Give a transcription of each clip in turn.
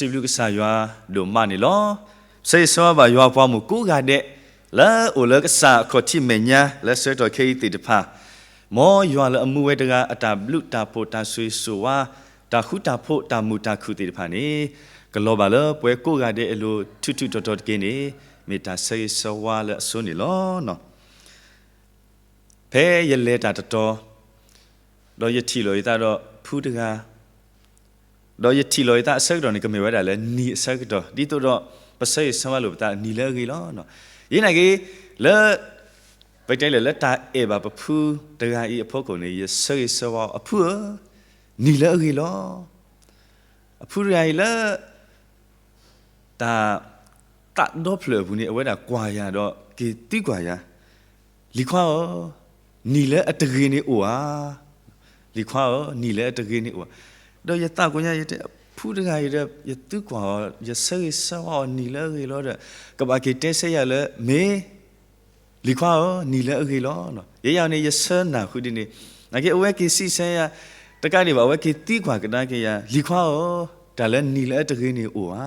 စံးဘျုးကစၢ်ယွၤဒိၣ်မးန့ၣ်လီၤ. ဆၢဂ့ၤဆၢဝါဘၣ်ယွၤပှၤမိၢ်ကိးဂၤဒဲး လၢအိၣ်လၢကစၢ်အခီၣ်ထံးမဲာ်ညါ လၢဆၢကတီၢ်ခဲအံၤသ့ၣ်တဖၣ်, မ်ယွၤလၢအမူဝဲတဂၤ အတၢ်ဘျုးတၢ်ဖှိၣ်တၢ်ဆိၣ်ဂ့ၤဆိၣ်ဝါ တၢ်ဃူတၢ်ဖိးတၢ်မုာ်တၢ်ခုၣ်သ့ၣ်တဖၣ်န့ၣ် ကလီၤဘၣ်လၢပှၤကိးဂၤဒဲးအလိၤ ထူးထူးတီၤတီၤတက့ၢ်န့ၣ် မ့ၢ်တၢ်ဆၢဂ့ၤဆၢဝါလၢအဆိန့ၣ်လီၤ. ဖဲယလဲၤတၢ်တတီၤ, ဒီးယထံၣ်လီၤယသးဒီးဖုတဂၤ, ဒီးယထံၣ်လီၤယသးအဆၢကတီၢ်န့ၣ် ကမ့ၢ်ဝဲဒၣ်လၢနံၤအဆၢကတီၢ် ဒ်သိးဒီး ပဆၢဂ့ၤဆၢဝါလိာ်ပသးနံၤလၢအဂ့ၤလီၤ. ယနာ်က့ၤ လၢ ပတဲလၢ လၢတၢ်အဲၣ်ဘၣ်ပဖုတဂၤအံၤအဖီခိၣ်န့ၣ် ယဆၢဂ့ၤဆၢဝါအီၤ အဖုဧၢ, နံၤလၢအဂ့ၤလီၤ. အဖုတဂၤအံၤလၢ တၢ် သးဒီဖျၢၣ်အပူၤန့ၣ် အဝဲဒၣ်ကွၢ်ယၤဒီးက့ၤသံကွၢ်ယၤ, လံၤခွါဧၢ, နံၤလၢအတဂ့ၤန့ၣ်အိၣ်ဧါ. လံၤခွါဧၢ, နံၤလၢအတဂ့ၤန့ၣ်အိၣ်ဧါ. ဒီးယသးကိးညါ ယတဲ အဖုတဂၤအံၤဒီး ယသံကွၢ်အီၤ ယဆၢဂ့ၤဆၢဝါအီၤ နံၤလၢအဂ့ၤလီၤဒီး ကဘၣ်က့ၤတဲဆၢယၤလၢ မ့ၢ် လံၤခွါဧၢ, နံၤလၢအဂ့ၤလီၤ. ယဲယၤန့ၣ် ယဆၢနၢ်ဃုာ်ဒ်န့ၣ်, နာ်က့ အဝဲက့ၤစံးဆၢယၤ တကးဒံးဘၣ် အဝဲက့ၤသံကွၢ်ကဒါက့ၤယၤ လံၤခွါဧၢ, တၢ်လၢနံၤလၢအတဂ့ၤန့ၣ်အိၣ်ဧါ.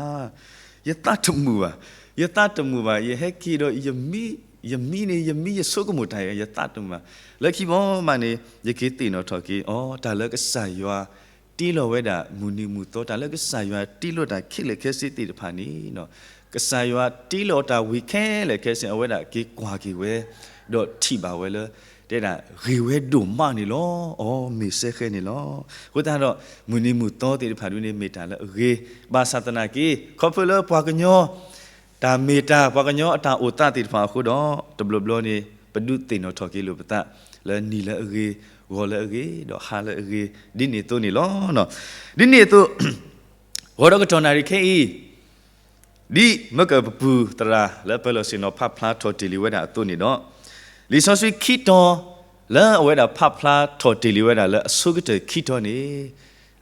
ယသးတမုာ်ဘၣ်, ယသးတမုာ်ဘၣ်, ယဟဲက့ၤဒီး ယမံန့ၣ် ယမံယဆိကမိၣ်တၢ်အံၤ ယသးတမုာ်ဘၣ်. လၢခံဘီမးန့ၣ် ယက့ၤသ့ၣ်နီၣ်ထီၣ်က့ၤ အိ တၢ်လၢကစၢ်ယွၤ တ့လီၤဝဲဒၣ်မုၢ်နံၤမုၢ်သီ တၢ်လၢကစၢ်ယွၤတ့လီၤတၢ်ခဲလၢာ်ခဲဆ့သ့ၣ်တဖၣ်န့ၣ် ကစၢ်ယွၤတ့လီၤတၢ်ဝံၤခဲလၢာ်ခဲဆ့ အဝဲဒၣ်က့ၤကွၢ်က့ၤဝဲ ဒီးထံၣ်ဘၣ်ဝဲလၢ တဲဒၣ်ဂ့ၤဝဲဒိၣ်မးန့ၣ်လီၤ. အိ မ့ၢ်စဲဃဲန့ၣ်လီၤ. အဃိသတးဒီး မုၢ်နံၤမုၢ်သီသ့ၣ်တဖၣ်ဒ်န့ၣ် မ့ၢ်တၢ်လၢအဂ့ၤ, ဘၣ်ဆၣ်သနာ်က့ ခီဖျိလၢပှၤကညီ တၢ်မ့ၢ်တၢ် ပှၤကညီအတၢ်အိၣ်သးသ့ၣ်တဖၣ်အဃိဒီး တဘျီဘျီန့ၣ် ပဒုးသ့ၣ်နီၣ်ထီၣ်က့ၤလိာ်ပသး လၢနံၤလၢအဂ့ၤ, ဂီၤလၢအဂ့ၤ, ဒီးဟါလၢအဂ့ၤ ဒ်န့ၣ်အသိးန့ၣ်လီၤ. ဒ်န့ၣ်အသိး ဂီၤဒီးကတီၢ်နၣ်ရံၣ်ခဲအံၤ ဒ်မၢကပပုၢ်သရၣ်လၢပၢၤလီၢ်ဆ့ၣ်နီၤဖးဖျါထီၣ်တ့ၢ်လံဝဲဒၣ်အသိးန့ၣ်ဒီး, လံာ်စီဆှံခံတီၤ လၢအဝဲဒၣ်ဖးဖျါထီၣ်တ့ၢ်လံဝဲဒၣ်လၢအဆိကတၢၢ်ခံတီၤန့ၣ်,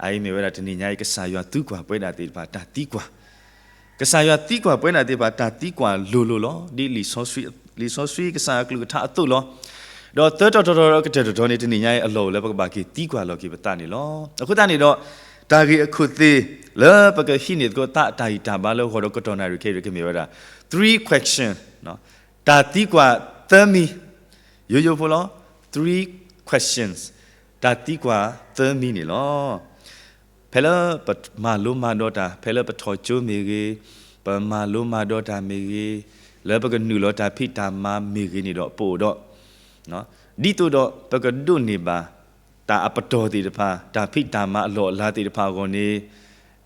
အအံၤမ့ၢ်ဝဲဒၣ်တနံၤညါအံၤ ကစၢ်ယွၤသံကွၢ်ပဝဲဒၣ်သ့ၣ်တဖၣ်တၢ်သံကွၢ်, ကစၢ်ယွၤသံကွၢ်ပဝဲဒၣ်သ့ၣ်တဖၣ်တၢ်သံကွၢ်လိၤလိၤလီၤ. ဒ်လံာ်စီဆှံ လံာ်စီဆှံကစၢ်အကလုၢ်ကထါအသိးလီၤ. ဒီးသၢတီၤတီၤတီၤဒီးကတၢၢ်တီၤတီၤန့ၣ် တနံၤညါအံၤအလီၢ်အိၣ်လၢပကဘၣ်က့ၤသံကွၢ်လီၤက့ၤပသးန့ၣ်လီၤ. အဃိသတးန့ၣ်ဒီး တၢ်ဂ့ၢ်အခိၣ်သ့ၣ် လၢပကဟံးန့ၢ်သကိးသးအတၢ်ဂံၢ်တၢ်ဘါလၢဂီၤဒီးကတီၢ်နၣ်ရံၣ်ခဲအံၤကမ့ၢ်ဝဲဒၣ် three question, တၢ်သံကွၢ်သၢမံၤ, ယိယိဖိလီၤ. Three questions, တၢ်သံကွၢ်သၢမံၤန့ၣ်လီၤ. ဖဲလၢပမၤလိမၤဒိးတၢ်, ဖဲလၢပထီၣ်ကၠိမ့ၢ်ဂ့ၤ, ပမၤလိမၤဒိးတၢ်မ့ၢ်ဂ့ၤ, လၢပကနုာ်လီၤတၢ်ဖံးတၢ်မၤမ့ၢ်ဂ့ၤန့ၣ်ဒီး ပအိၣ်ဒီး ဒ်သိးဒီးပကဒိးန့ၢ်ဘၣ် တၢ်အပတီၢ်သ့ၣ်တဖၣ်, တၢ်ဖံးတၢ်မၤအလီၢ်အလၤသ့ၣ်တဖၣ်အဂီၢ်န့ၣ်,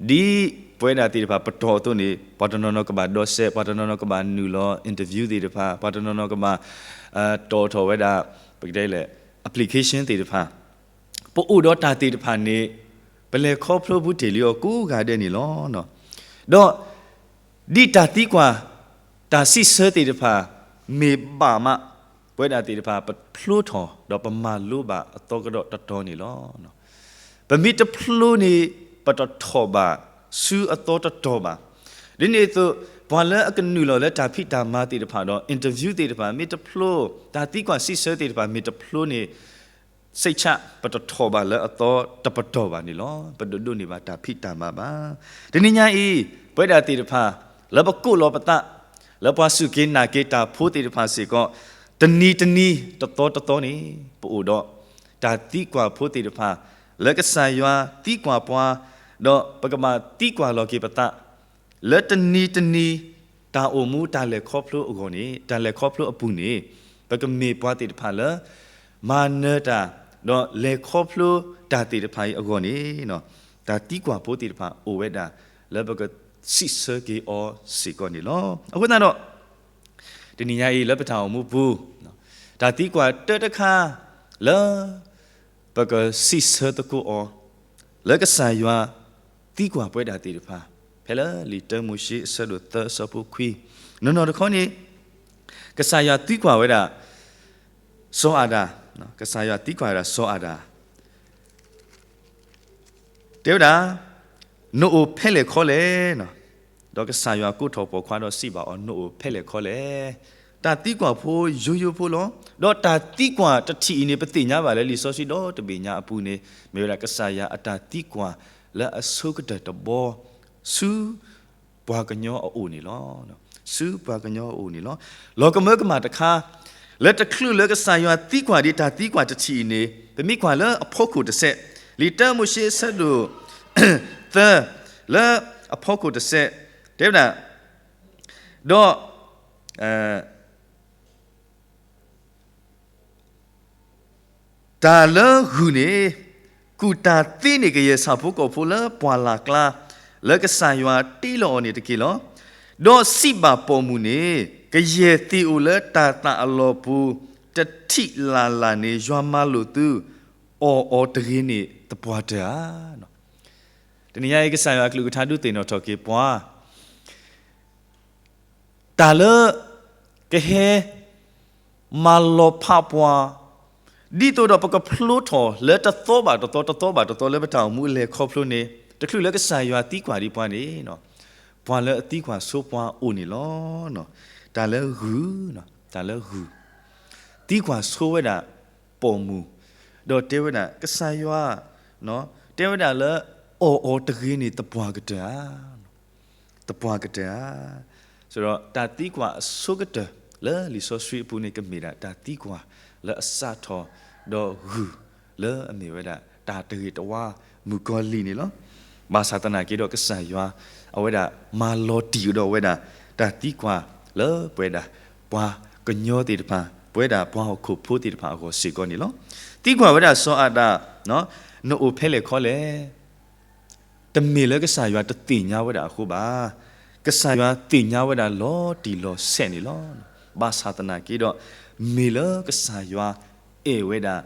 ဒ်ပဝဲဒၣ်သ့ၣ်တဖၣ်ပတီၢ်အသိးန့ၣ် ပှၤတနီၤနီၤကဘၣ်ဒီးစဲး, ပှၤတနီၤနီၤကဘၣ်နုာ်လီၤ interview သ့ၣ်တဖၣ်, ပှၤတနီၤနီၤကဘၣ် တီၣ်ထီၣ်ဝဲဒၣ် ပကတဲလဲၣ် application သ့ၣ်တဖၣ်, ပအိၣ်ဒီးတၢ်သ့ၣ်တဖၣ်န့ၣ် ပလဲၤခီဖျိဘူးတ့ၢ်လံအီၤကိးဂၤဒဲးန့ၣ်လီၤ. ဒီး ဒ်တၢ်သံကွၢ် တၢ်စံးဆၢသ့ၣ်တဖၣ် မ့ၢ်ဘၣ်မး ပဝဲဒၣ်သ့ၣ်တဖၣ် ပဖျိထီၣ် ဒီးပမၤလိဘၣ်အသီကဒီးတတီၤန့ၣ်လီၤ. ပမ့ၢ်တဖျိန့ၣ် ပတထီၣ်ဘၣ်ဆူအသီတတီၤဘၣ်. ဒ်န့ၣ်အသိး ပှၤလၢအကနုာ်လီၤလၢတၢ်ဖံးတၢ်မၤသ့ၣ်တဖၣ်ဒီး interview သ့ၣ်တဖၣ် မ့ၢ်တဖျိ, တၢ်သံကွၢ်စံးဆၢသ့ၣ်တဖၣ် မ့ၢ်တဖျိန့ၣ် စိတ်ချ ပတထီၣ်ဘၣ်လၢအသီတပတီၢ်ဘၣ်န့ၣ်လီၤ. ပတဒိးန့ၢ်ဘၣ်တၢ်ဖံးတၢ်မၤဘၣ်. တနံၤညါအံၤ ပဝဲဒၣ်သ့ၣ်တဖၣ် လၢပကိးလီၤပသး လၢပှၤစူၢ်က့ၤနာ်က့ၤတၢ်ဖိသ့ၣ်တဖၣ်စ့ၢ်ကီး တနံၤတနံၤ တသီတသီန့ၣ် ပအိၣ်ဒီး တၢ်သံကွၢ်ဖိသ့ၣ်တဖၣ် လၢကစၢ်ယွၤသံကွၢ်ပှၤ ဒီးပကဘၣ်သံကွၢ်လီၤက့ၤပသး လၢတနံၤတနံၤ တၢ်အိၣ်မူတၢ်လဲၤခီဖျိအဂီၢ်န့ၣ် တၢ်လဲၤခီဖျိအပူၤန့ၣ် ပကမ့ၢ်ပှၤသ့ၣ်တဖၣ်လၢ မၤနၢၤတၢ် ဒီးလဲၤခီဖျိတၢ်သ့ၣ်တဖၣ်အံၤအဂီၢ်န့ၣ် တၢ်သံကွၢ်ဖိသ့ၣ်တဖၣ်အိၣ်ဝဲဒၣ် လၢပကစံးဆၢက့ၤအီၤစ့ၢ်ကီးန့ၣ်လီၤ. အဃိသတးဒီး တနံၤညါအံၤလၢပတၢ်အိၣ်မူပူၤ တၢ်သံကွၢ်တၢတခါ လၢ ပကစံးဆၢသကိးအီၤ လၢကစၢ်ယွၤသံကွၢ်ပဝဲဒၣ်သ့ၣ်တဖၣ် ဖဲလၢလံာ်တၢမိၤၡ့အဆၢဒိၣ်သၢအဆၢဖိခွံ နီၢ်နီၢ်တခီန့ၣ် ကစၢ်ယွၤသံကွၢ်ဝဲဒၣ် စီၤအၤဒၣ်, ကစၢ်ယွၤသံကွၢ်ဝဲဒၣ်စီၤအၤဒၣ် တဲဝဲဒၣ် နအိၣ်ဖဲလဲၣ်ခီလဲၣ်, ဒီးကစၢ်ယွၤကိးထီၣ်ပိာ်ခွါဒီးစံးဘၣ်အီၤ နအိၣ်ဖဲလဲၣ်ခီလဲၣ်. တၢ်သံကွၢ်ဖိယိယိဖိလီၤ. ဒီးတၢ်သံကွၢ်တထံၣ်အံၤန့ၣ် ပသ့ၣ်ညါဘၣ်လၢလံာ်စီဆှံဒီတဘ့ၣ်ညါအပူၤန့ၣ် မ့ၢ်ဝဲဒၣ်ကစၢ်ယွၤအတၢ်သံကွၢ်လၢအဆိကတၢၢ်တဘီ ဆူပှၤကညီအအိၣ်န့ၣ်လီၤ. ဆူပှၤကညီအအိၣ်န့ၣ်လီၤ. လီၤကမၢကမၣ်တခါ, လၢတချုးလၢကစၢ်ယွၤသံကွၢ်ဒံးတၢ်သံကွၢ်တထံၣ်အံၤန့ၣ်, ပမ့ၢ်ကွၢ်လၢအဖီခိၣ်တစဲး, လံာ်တၢမိၤၡ့အဆၢဒိၣ် သၢ, လၢအဖီခိၣ်တစဲး, တဲဝဲဒၣ်, ဒီး တၢ်လၢဂုၢ်န့ၣ်, ကူၣ်တၢ်သ့န့ၢ်ကယဲၢ်ဆၣ်ဖိကီၢ်ဖိလၢပှၢ်လၢ်ကျါ, လၢကစၢ်ယွၤတ့လီၤအီၤန့ၣ်တက့ၢ်လီၤ. ဒီးစံးဘၣ်ပိာ်မုၣ်န့ၣ်, ကယဲၢ်သ့ၣ်အိၣ်လၢတၢ်သးအလီၢ်ပူၤ, တထံၣ်လၢ်လၢ်န့ၣ် ယွၤမၤလိာ်သု, အီၣ်အီၤတဂ့ၤန့ၣ်သပှၢ်တၢၢ်ဧါ. တနံၤညါအံၤ ကစၢ်ယွၤအကလုၢ်ကထါဒုးသ့ၣ်နီၣ်ထီၣ်က့ၤပှၤ တၢ်လၢ ကဟဲ မၤလီၤဖးပှၤ, ဒ်သိးဒီးပကဖျိထီၣ်လၢတသီဘၣ်တသီ တသီဘၣ်တသီလၢပတၢ်အိၣ်မူအလဲၤခီဖျိန့ၣ်, တချုးလၢကစၢ်ယွၤသံကွၢ်ဒံးပှၤန့ၣ်, ပှၤလၢအသံကွၢ်ဆိပှၤအိၣ်န့ၣ်လီၤ. တၢ်လၢဂုၢ်, တၢ်လၢဂုၢ်, သံကွၢ်ဆိဝဲဒၣ်ပိာ်မုၣ်, ဒီးတဲဝဲဒၣ်ကစၢ်ယွၤ, တဲဝဲဒၣ်လၢ အီၣ်အီၤတဂ့ၤန့ၣ်သပှၢ်ကတၢၢ်ဧါ. သပှၢ်ကတၢၢ်ဧါ. စံးဒီးတၢ်သံကွၢ်အဆိကတၢၢ်လၢလံာ်စီဆှံအပူၤန့ၣ် ကမ့ၢ်ဒၣ်တၢ်သံကွၢ်လၢအစးထီၣ်ဒီးဂုၢ်လၢအမ့ၢ်ဝဲဒၣ်တၢ်တဂ့ၤတဝါမုၣ်ကီၤလံၢ်န့ၣ်လီၤ. ဘၣ်ဆၣ်သနာ်က့ဒီးကစၢ်ယွၤ အဝဲဒၣ်မၤလီၤတံၢ်ကဒီးဝဲဒၣ် တၢ်သံကွၢ်လၢပဝဲဒၣ်ပှၤကညီသ့ၣ်တဖၣ် ပဝဲဒၣ်ပှၤဟီၣ်ခိၣ်ဖိသ့ၣ်တဖၣ်အဂီၢ်စ့ၢ်ကီးန့ၣ်လီၤ. သံကွၢ်ဝဲဒၣ်စီၤအၤဒၣ်, နအိၣ်ဖဲလဲၣ်ခီလဲၣ်. တမ့ၢ်လၢကစၢ်ယွၤတသ့ၣ်ညါဝဲဒၣ်အဃိဘၣ်. ကစၢ်ယွၤသ့ၣ်ညါဝဲဒၣ်လီၤတံၢ်လီၤဆဲးန့ၣ်လီၤ. ဘၣ်ဆၣ်သနာ်က့ဒီး မ့ၢ်လၢကစၢ်ယွၤအဲၣ်ဝဲဒၣ်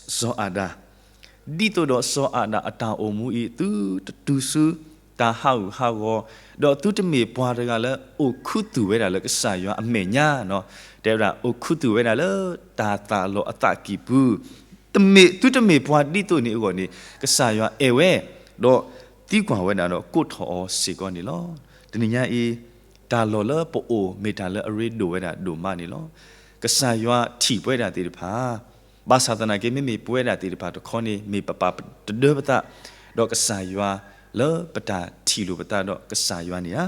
စီၤအၤဒၣ်, ဒ်သိးဒီးစီၤအၤဒၣ်အတၢ်အိၣ်မူအံၤ သုတတုၤဆူတၢ်ဟးဂူာ်ဟးဂီၤ, ဒီးသုတမ့ၢ်ပှၤတဂၤလၢအိၣ်ခူသူၣ်ဝဲဒၣ်လၢကစၢ်ယွၤအမဲာ်ညါ, တဲဝဲဒၣ်အိၣ်ခူသူၣ်ဝဲဒၣ်လၢတၢ်သးလီၤအသးကံၢ်ပူၤ တမ့ၢ်, သုတမ့ၢ်ပှၤဒ်သိးန့ၣ်အဂီၢ်န့ၣ် ကစၢ်ယွၤအဲၣ်ဝဲ, ဒီးသံကွၢ်ဝဲဒၣ်ဒီးကိးထီၣ်အီၤစ့ၢ်ကီးန့ၣ်လီၤ. တနံၤညါအံၤ, တၢ်လီၢ်လၢပအိၣ်မ့ၢ်တၢ်လၢအရ့ဒိၣ်ဝဲဒၣ်ဒိၣ်မးန့ၣ်လီၤ. ကစၢ်ယွၤထံၣ်ပဝဲဒၣ်သ့ၣ်တဖၣ်, ဘၣ်ဆၣ်သနာ်က့ မ့မ့ၢ်ပဝဲဒၣ်သ့ၣ်တဖၣ်တခီန့ၣ် မ့ၢ်ပပာ်တဒၢပသး, ဒီးကစၢ်ယွၤလၢပတၢ်ထံၣ်လိာ်ပသးဒီးကစၢ်ယွၤန့ၣ်ဧါ.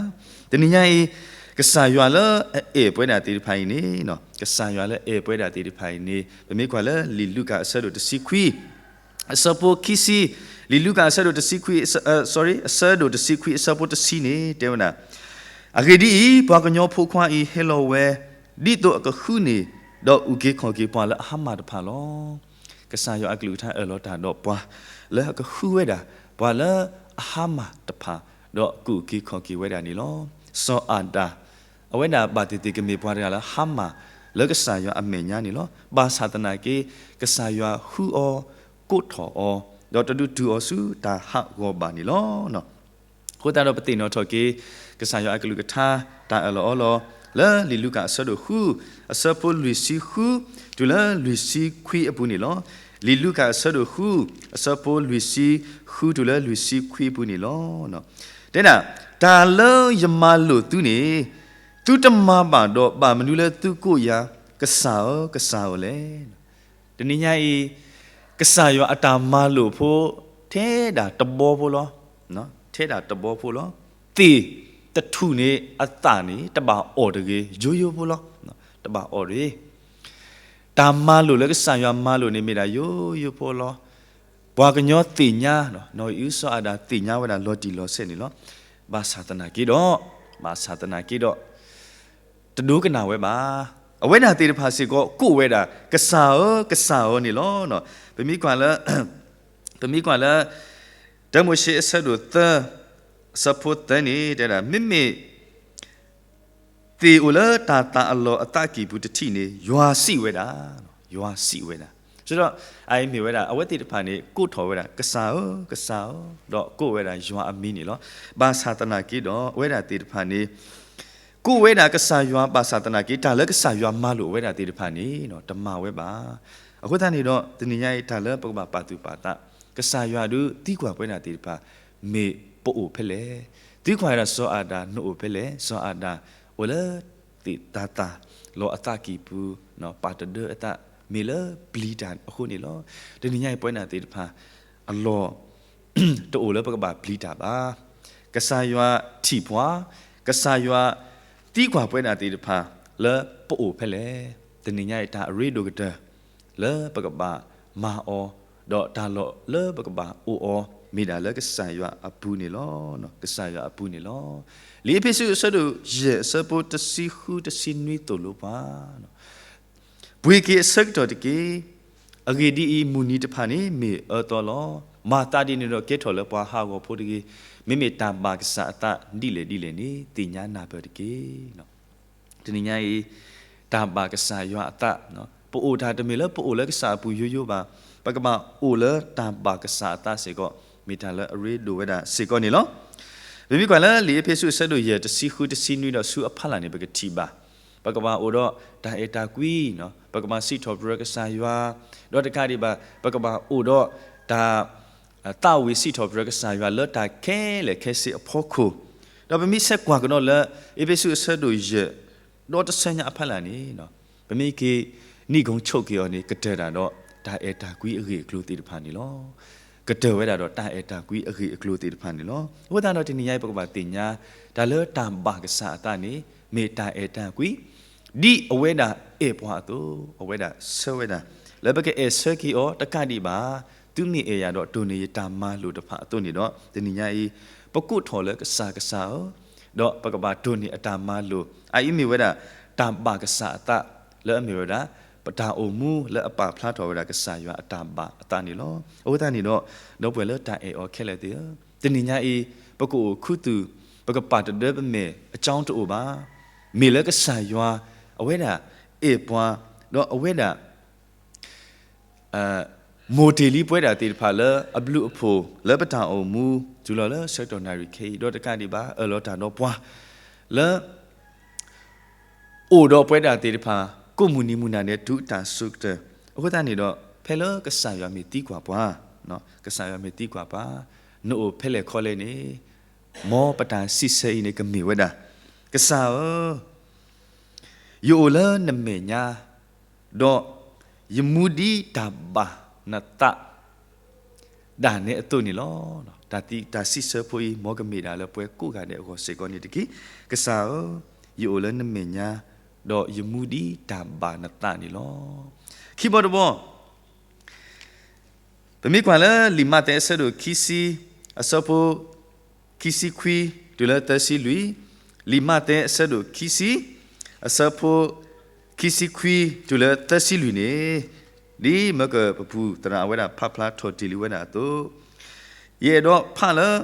တနံၤညါအံၤ, ကစၢ်ယွၤလၢအအဲၣ်ပဝဲဒၣ်သ့ၣ်တဖၣ်အံၤန့ၣ်, ကစၢ်ယွၤလၢအအဲၣ်ပဝဲဒၣ်သ့ၣ်တဖၣ်အံၤန့ၣ် ပမ့ၢ်ကွၢ်လၢလံာ်လူၤကၣ်အဆၢဒိၣ်တဆံခွံ, အဆၢဖိခံဆံ, လံာ်လူၤကၣ်အဆၢဒိၣ်တဆံခွံ, အဆၢဒိၣ်တဆံခွံအဆၢဖိတဆံန့ၣ် တဲဝဲဒၣ်, အဂ့ၢ်ဒ်အံၤ, ပှၤကညီဖိခွါအံၤဟဲလီၤဝဲ, ဒ်သိးအကဃုန့ၢ်, ဒီးအုၣ်က့ၤခီၣ်က့ၤပှၤလၢအဟါမၢ်တဖၣ်လီၤ. ကစၢ်ယွၤအကလုၢ်ကထါအၢၣ်လီၤတၢ်ဒီးပှၤလၢအကဃုဝဲဒၣ် ပှၤလၢအဟါမၢ်တဖၣ်, ဒီးကအုၣ်က့ၤခီၣ်က့ၤဝဲဒၣ်န့ၣ်လီၤ. စီၤအၤဒၣ် အဝဲဒၣ်ဘၣ်သ့ၣ်သ့ၣ်ကမ့ၢ်ပှၤတဂၤလၢဟါမၢ်လၢကစၢ်ယွၤအမဲာ်ညါန့ၣ်လီၤ. ဘၣ်ဆၣ်သနာ်က့ ကစၢ်ယွၤဃုအီၤ, ကိးထီၣ်အီၤ, ဒီးတဒုးတုၤအီၤဆူတၢ်ဟးဂီၤဘၣ်န့ၣ်လီၤ. အဃိသတးဒီးပသ့ၣ်နီၣ်ထီၣ်က့ၤ ကစၢ်ယွၤအကလုၢ်ကထါ တၢ်အၢၣ်လီၤအီလီၤ လၢလံာ်လူၤကၣ်အဆၢဒိၣ်ဃု, အဆၢဖိလွံၢ်ဆံဃု တုၤလၢလွံၢ်ဆံခွံအပူၤန့ၣ်လီၤ. လံာ်လူၤကၣ်အဆၢဒိၣ်ဃု, အဆၢဖိလွံၢ်ဆံဃုတုၤလၢလွံၢ်ဆံခွံအပူၤန့ၣ်လီၤ. တဲဒၣ်, တၢ်လၢယမၤလိာ်သုန့ၣ် သုတမၤဘၣ်ဒီး ဘၣ်မနုၤလၢသုကိးယၤ ကစၢ်ဧၢ, ကစၢ်ဧၢလဲၣ်. တနံၤညါအံၤ, ကစၢ်ယွၤအတၢ်မၤလိာ်ဖိ ထဲဒၣ်တဘီဖိလီၤ. ထဲဒၣ်တဘီဖိလီၤ. သ့ၣ်တထူၣ်န့ၣ်အသၣ်န့ၣ် တဘၣ်အီၣ်တဂ့ၤ, ယိယိဖိလီၤ. တဘၣ်အီၣ်တဂ့ၤ. တၢ်မၤလိာ်လၢကစၢ်ယွၤမၤလိာ်န့ၣ် မ့ၢ်ဒၣ်ယိယိဖိလီၤ. ပှၤကညီသ့ၣ်ညါ, နီၢ်အံၣ်အုစီၤအၤဒၣ်သ့ၣ်ညါဝဲဒၣ် လီၤတံၢ်လီၤဆဲးန့ၣ်လီၤ. ဘၣ်ဆၣ်သနာ်က့ဒီး, ဘၣ်ဆၣ်သနာ်က့ဒီး တဒိကနၣ်ဝဲဘၣ်. အဝဲဒၣ်သ့ၣ်တဖၣ်စ့ၢ်ကီး ကိးဝဲဒၣ် ကစၢ်ဧၢ, ကစၢ်ဧၢန့ၣ်လီၤ. ပမ့ၢ်ကွၢ်လၢ, ပမ့ၢ်ကွၢ်လၢ တၢမိၤၡ့အဆၢဒိၣ်သၢ, အဆၢဖိသၢန့ၣ် တဲဒၣ်, မ့မ့ၢ် သ့ၣ်အိၣ်လၢတၢ်သးအလီၢ်အသးကံၢ်ပူၤတထံၣ်န့ၣ် ယွၤစံးဝဲဒၣ်, ယွၤစံးဝဲဒၣ်. စံးဒီး အအံၤမ့ၢ်ဝဲဒၣ် အဝဲသ့ၣ်တဖၣ်န့ၣ် ကိးထီၣ်ဝဲဒၣ် ကစၢ်ဧၢ, ကစၢ်ဧၢ, ဒီးကိးဝဲဒၣ်ယွၤအမံၤန့ၣ်လီၤ. ဘၣ်ဆၣ်သနာ်က့ဒီး အဝဲဒၣ်သ့ၣ်တဖၣ်န့ၣ် ကိးဝဲဒၣ်ကစၢ်ယွၤ ဘၣ်ဆၣ်သနာ်က့ တၢ်လၢကစၢ်ယွၤမၤလိာ်ဝဲဒၣ်သ့ၣ်တဖၣ်န့ၣ် တမၤဝဲဘၣ်. အဃိသတးန့ၣ်ဒီး တနံၤညါအံၤ တၢ်လၢပကဘၣ်ပာ်သူၣ်ပာ်သး, ကစၢ်ယွၤဒုးသံကွၢ်ပဝဲဒၣ်သ့ၣ်တဖၣ် မ့ၢ်ပအိၣ်ဖဲလဲၣ်. သံကွၢ်ဝဲဒၣ်စီၤအၤဒၣ် နအိၣ်ဖဲလဲၣ်. စီၤအၤဒၣ် အိၣ်လၢသ့ၣ်သးသၣ်လီၤအသးကံၢ်ပူၤ, ပာ်တဒၢအသး မ့ၢ်လၢပျံၤတၢ်အဃိန့ၣ်လီၤ. တနံၤညါအံၤ ပဝဲဒၣ်သ့ၣ်တဖၣ် အလီၢ် တအိၣ်လၢပကဘၣ်ပျံၤတၢ်ဘၣ်. ကစၢ်ယွၤထံၣ်ပှၤ, ကစၢ်ယွၤသံကွၢ်ပဝဲဒၣ်သ့ၣ်တဖၣ်လၢပအိၣ်ဖဲလဲၣ်. တနံၤညါအံၤတၢ်အရ့ဒိၣ်ကတၢၢ် လၢပကဘၣ်မၤအီၤ, ဒီးတၢ်လီၢ်လၢပကဘၣ်အိၣ်အီၤ မ့ၢ်ဒၣ်လၢကစၢ်ယွၤအပူၤန့ၣ်လီၤ. ကစၢ်ယွၤအပူၤန့ၣ်လီၤ. လံာ်အ့းဖ့းစူးအဆၢဒိၣ်ယဲၢ် အဆၢဖိတဆံဃုတဆံနွံသိၣ်လိပှၤ ပှ့ၤက့ၤအဆၢကတီၢ်တက့ၢ်. အဂ့ၢ်ဒ်အံၤ, မုၢ်နံၤတဖၣ်န့ၣ်မ့ၢ်အၢသီလီၤ. မၤသးဒ်န့ၣ်ဒီးကဲထီၣ်လၢပှၤဟးဂီၤဖိတဂ့ၤ. မ့မ့ၢ်တၢ်ဘၣ်ကစၢ်အသးဒ်လဲၣ်ဒ်လဲၣ်န့ၣ် သ့ၣ်ညါနၢ်ပၢၢ်တက့ၢ်. တနံၤညါအံၤ တၢ်ဘၣ်ကစၢ်ယွၤအသး, ပအိၣ်တၢ်တမ့ၢ်လၢပအိၣ်လၢကစၢ်အပူၤယိယိဘၣ်. ပကဘၣ်အိၣ်လၢတၢ်ဘၣ်ကစၢ်အသးစ့ၢ်ကီး မ့ၢ်တၢ်လၢအရ့ဒိၣ်ဝဲဒၣ်စ့ၢ်ကီးန့ၣ်လီၤ. ပမ့ၢ်ကွၢ်လၢလံာ်အ့းဖ့းစူးအဆၢဒိၣ်ယဲၢ် တဆံဃုတဆံနွံဒီးဆူအဖီလာ်န့ၣ် ပကထံၣ်ဘၣ် ပကဘၣ်အိၣ်ဒီးတၢ်အဲၣ်တၢ်ကွံ, ပကဘၣ်စံးထီၣ်ပတြၢၤကစၢ်ယွၤ, ဒီးတကးဒံးဘၣ် ပကဘၣ်အိၣ်ဒီးတၢ် သးဝံၣ်စံးထီၣ်ပတြၢၤကစၢ်ယွၤလၢတၢ်ခဲလၢာ်ခဲဆ့အဖီခိၣ်, ဒီးပမ့ၢ်ဆဲးကွၢ်ကဒီးလၢ အ့းဖ့းစူးအဆၢဒိၣ်ယဲၢ် ဒီးတဆၢညါအဖီလာ်န့ၣ်, ပမ့ၢ်က့ၤနံၤကိၤဆိးက့ၤအီၤန့ၣ် ကတၢၢ်တၢ်ဒီး တၢ်အဲၣ်တၢ်ကွံအဂ့ၢ်အကျိၤသ့ၣ်တဖၣ်န့ၣ်လီၤ. ကတၢၢ်ဝဲဒၣ်ဒီးတၢ်အဲၣ်တၢ်ကွံအဂ့ၢ်အကျိၤသ့ၣ်တဖၣ်န့ၣ်လီၤ. အဃိသတးဒီးတနံၤညါအံၤ ပကဘၣ်သ့ၣ်ညါ တၢ်လၢတၢ်ဘၣ်ကစၢ်အသးန့ၣ် မ့ၢ်တၢ်အဲၣ်တၢ်ကွံ ဒ်အဝဲဒၣ်အဲၣ်ပှၤအသိး, အဝဲဒၣ်ဆၢဝဲဒၣ် လၢပကအဲၣ်ဆၢက့ၤအီၤတကးဒံးဘၣ်, သုမ့ၢ်အဲၣ်ယၤဒီးတိၢ်န့ၢ်ယတၢ်မၤလိာ်တဖၣ်အသိးန့ၣ်ဒီး တနံၤညါအံၤ ပကိးထီၣ်လၢကစၢ်ကစၢ်ဧၢ, ဒီးပကဘၣ်တိၢ်န့ၢ်အတၢ်မၤလိာ်, အအံၤမ့ၢ်ဝဲဒၣ် တၢ်ဘၣ်ကစၢ်အသး လၢအမ့ၢ်ဝဲဒၣ် ပတၢ်အိၣ်မူလၢအပာ်ဖျါထီၣ်ဝဲဒၣ်ကစၢ်ယွၤအတၢ်ဘၣ်အသးန့ၣ်လီၤ. အဃိသတးန့ၣ်ဒီး ဒီပုၢ်ဝဲၢ်လၢတၢ်အဲၣ်အီၤခဲလၢာ်သ့ၣ်ဧၢ, တနံၤညါအံၤ ပကအိၣ်ခူသူၣ် ပကပာ်တဒၢပမဲာ်အကၠီတအိၣ်ဘၣ်. မ့ၢ်လၢကစၢ်ယွၤ အဝဲဒၣ်အဲၣ်ပှၤ, ဒီးအဝဲဒၣ် မိၢ်တ့ၢ်လံပဝဲဒၣ်သ့ၣ်တဖၣ်လၢအဘျုးအဖှိၣ်လၢပတၢ်အိၣ်မူ တုၤလီၤလၢဆၢကတီၢ်နၣ်ရံၣ်ခဲအံၤ ဒီးတကးဒံးဘၣ် အၢၣ်လီၤတၢ်ဒီးပှၤ လၢ အိၣ်ဒီးပဝဲဒၣ်သ့ၣ်တဖၣ် ကိးမုၢ်နံၤမုၢ်နၤဒဲးတုၤတၢ်ဆိကတၢၢ်. အဃိသတးန့ၣ်ဒီး ဖဲလၢကစၢ်ယွၤမ့ၢ်သံကွၢ်ပှၤ, ကစၢ်ယွၤမ့ၢ်သံကွၢ်ပှၤ, နအိၣ်ဖဲလဲၣ်ခီလဲၣ်န့ၣ်, မ်ပတၢ်စံးဆၢအံၤန့ၣ်ကမ့ၢ်ဝဲဒၣ်, ကစၢ်ဧၢ ယအိၣ်လၢနမဲာ်ညါ, ဒီးယမူဒ်တၢ်ဘၣ်နသး ဒၣ်နဲအသိးန့ၣ်လီၤ. တၢ်သံ, တၢ်စံးဆၢဖိအံၤ မ်ကမ့ၢ်ဒၣ်လၢပှၤကိးဂၤဒဲးအဂီၢ်စ့ၢ်ကီးန့ၣ်တက့ၢ်. ကစၢ်ဧၢ, ယအိၣ်လၢနမဲာ်ညါ, ဒီးယမူဒ်တၢ်ဘၣ်နသးန့ၣ်လီၤ. ခံဘီတဘီ, ပမ့ၢ်ကွၢ်လၢလံာ်မးသဲအဆၢဒိၣ်ခံဆံ, အဆၢဖိ ခံဆံခွံ တုၤလၢသၢဆံလွံၢ်, လံာ်မးသဲအဆၢဒိၣ်ခံဆံ, အဆၢဖိ ခံဆံခွံ တုၤလၢသၢဆံလွံၢ်န့ၣ်, ဒ်မၢကပပူၤသရၣ်အဝဲဒၣ်ဖးဖျါထီၣ်တ့ၢ်လံဝဲဒၣ်အသိး, ယအဲၣ်ဒိးဖးလၢ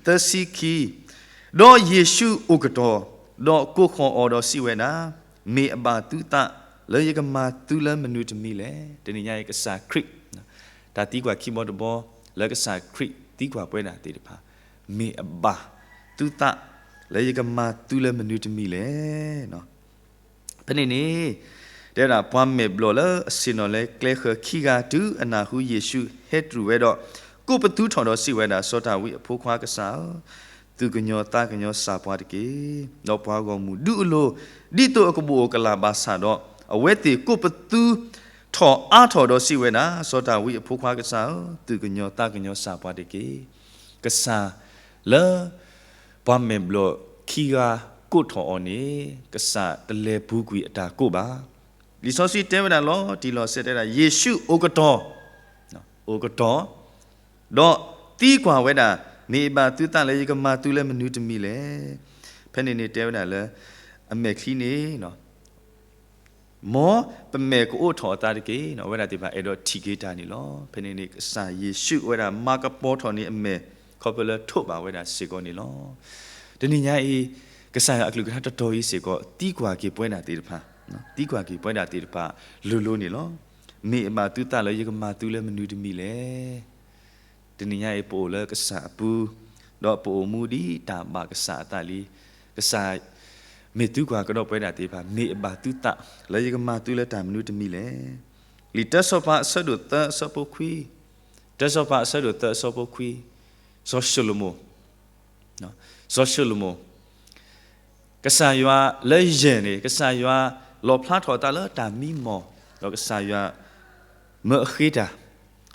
သၢဆံခံ, ဒီးယ့ၣ်ၡူးအိၣ်ကတီၢ်, ဒီးကိးဃီၤအီၤဒီးစံးဝဲဒၣ်, မ့ၢ်အဘၣ်သုသးလၢယကမၤသုလၢမနုၤတမံၤလဲၣ်. တနံၤညါအံၤကစၢ်ခရံာ်, တၢ်သံကွၢ်ခံဘီတဘီ လၢကစၢ်ခရံာ်သံကွၢ်ပဝဲဒၣ်သ့ၣ်တဖၣ်, မ့ၢ်အဘၣ်သုသးလၢယကမၤသုလၢမနုၤတမံၤလဲၣ်. ဖဲန့ၣ်န့ၣ်, တဲဝဲဒၣ်ပှၤမဲာ်ဘျီၣ်လၢအဆ့ၣ်နီၤလၢကျဲဃၢၤခံဂၤတုၤအနၢ်ဟူယ့ၣ်ၡူးဟဲတြူာ်ဝဲဒီး, ကိးပသူထီၣ်ဒီးစံးဝဲဒၣ်, စီၤဒၤဝံးအဖိခွါကစၢ်ဧၢ, သူၣ်ကညီၤသးကညီၤစၢ်ပှၤတက့ၢ်. ဒီးပှၤဂီၢ်မုၢ်ဒုးအလိၤ, ဒ်သိးအကဘိးအိၣ်ကလာ်ဘၣ်ဆၣ်ဒီး, အဝဲသ့ၣ်ကိးပသူထီၣ်အါထီၣ်ဒီးစံးဝဲဒၣ်, စီၤဒၤဝံးအဖိခွါကစၢ်ဧၢ, သူၣ်ကညီၤသးကညီၤစၢ်ပှၤတက့ၢ်. ကစၢ်လၢ ပှၤမဲာ်ဘျီၣ်ခံဂၤကိးထီၣ်အီၤန့ၣ်, ကစၢ်တလဲၤပူၤကွံာ်အတၢ်ကိးဘၣ်. လံာ်စီဆှံတဲဝဲဒၣ်လီၤတံၢ်လီၤဆဲးတဲဝဲဒၣ်, ယ့ၣ်ၡူးအိၣ်ကတီၢ်, အိၣ်ကတီၢ်, ဒီးသံကွၢ်ဝဲဒၣ်, မ့ၢ်အဘၣ်သုသးလၢယကမၤသုလၢမနုၤတမံၤလဲၣ်. ဖဲန့ၣ်န့ၣ်တဲဝဲဒၣ်လၢ အမဲာ်ချံန့ၣ် မ်ပမဲာ်ကအိးထီၣ်အသးတက့ၢ်. အဝဲဒၣ်သ့ၣ်တဖၣ်အဲၣ်ဒိးထံၣ်က့ၤတၢ်န့ၣ်လီၤ. ဖဲန့ၣ်န့ၣ် ကစၢ်ယ့ၣ်ၡူးအဝဲဒၣ်မၤကပီၤထီၣ်န့ၢ်အမဲာ် ခီဖျိလၢထိးဘၣ်ဝဲဒၣ်စ့ၢ်ကီးန့ၣ်လီၤ. တနံၤညါအံၤ ကစၢ်ယွၤအကလုၢ်ကထါတတီၤအံၤစ့ၢ်ကီး သံကွၢ်က့ၤပဝဲဒၣ်သ့ၣ်တဖၣ်, သံကွၢ်က့ၤပဝဲဒၣ်သ့ၣ်တဖၣ် လိၤလိၤန့ၣ်လီၤ. မ့ၢ်အဘၣ်သုသးလၢယကမၤသုလၢမနုၤတမံၤလဲၣ်. တနံၤညါအံၤပအိၣ်လၢကစၢ်အပူၤ, ဒီးပအိၣ်မူဒ်တၢ်ဘၣ်ကစၢ်အသးလံ. ကစၢ်မ့ၢ်သံကွၢ်ကဒီးပဝဲဒၣ်သ့ၣ်တဖၣ်, မ့ၢ်အဘၣ်သုသးလၢယကမၤသုလၢတၢ်မနုၤတမံၤလဲၣ်. လံာ်တၢစီၤပၤအဆၢဒိၣ်သၢအဆၢဖိခွံ, တၢစီၤပၤအဆၢဒိၣ်သၢအဆၢဖိခွံ, စီၤၡလိၤမိၣ် စီၤၡလိၤမိၣ်, ကစၢ်ယွၤလၢယဲၢ်န့ၣ် ကစၢ်ယွၤလီၣ်ဖျါထီၣ်အသးလၢတၢ်မံမီၢ်, ဒီးကစၢ်ယွၤမၢအဃ့တၢ်,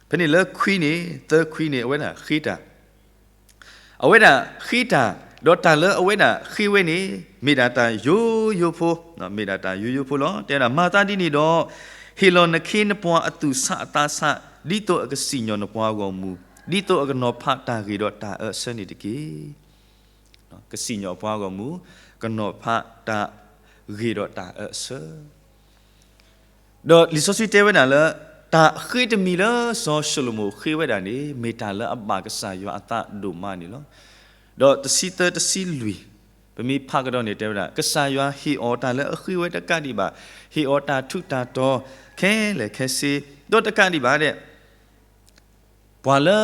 ဖဲန့ၣ်လၢခွံန့ၣ် သၢခွံန့ၣ် အဝဲဒၣ်ဃ့တၢ်, အဝဲဒၣ်ဃ့တၢ်, ဒီးတၢ်လၢအဝဲဒၣ်ဃ့ဝဲန့ၣ် မ့ၢ်ဒၣ်တၢ်ယိယိဖိ, မ့ၢ်ဒၣ်တၢ်ယိယိဖိလီၤ. တဲဝဲဒၣ် မၤသးဒ်န့ၣ်ဒီး, ဟ့ၣ်လီၤနခ့နပှၤအသူၣ်ဆးအသးဆး, ဒ်သိးအကစံၣ်ညီၣ်နပှၤအဂီၢ်မူ, ဒ်သိးအကနီၤဖးတၢ်ဂ့ၤဒီးတၢ်အၢအဆၢန့ၣ်တက့ၢ်. ကစံၣ်ညီၣ်အပှၤအဂီၢ်မူ, ကနီၤဖးတၢ်ဂ့ၤဒီးတၢ်အၢအဆၢ ဒီးလံာ်စီဆှံတဲဝဲဒၣ်လၢ တၢ်ဃ့တမံၤလၢစီၤၡလိၤမိၣ်ဃ့ဝဲဒၣ်န့ၣ် မ့ၢ်တၢ်လၢအဘၣ်ကစၢ်ယွၤအသးဒိၣ်မးန့ၣ်လီၤ. ဒီးတဆံသၢတဆံလွံၢ်, ပမ့ၢ်ဖးကဒီးန့ၣ်တဲဝဲဒၣ် ကစၢ်ယွၤဟ့ၣ်အီၤတၢ်လၢအဃ့ဝဲတကးဒံးဘၣ်, ဟ့ၣ်အီၤတၢ်ထူးတၢ်တီၤခဲလၢာ်ခဲဆ့, ဒီးတကးဒံးဘၣ်ဒဲး ပှၤလၢ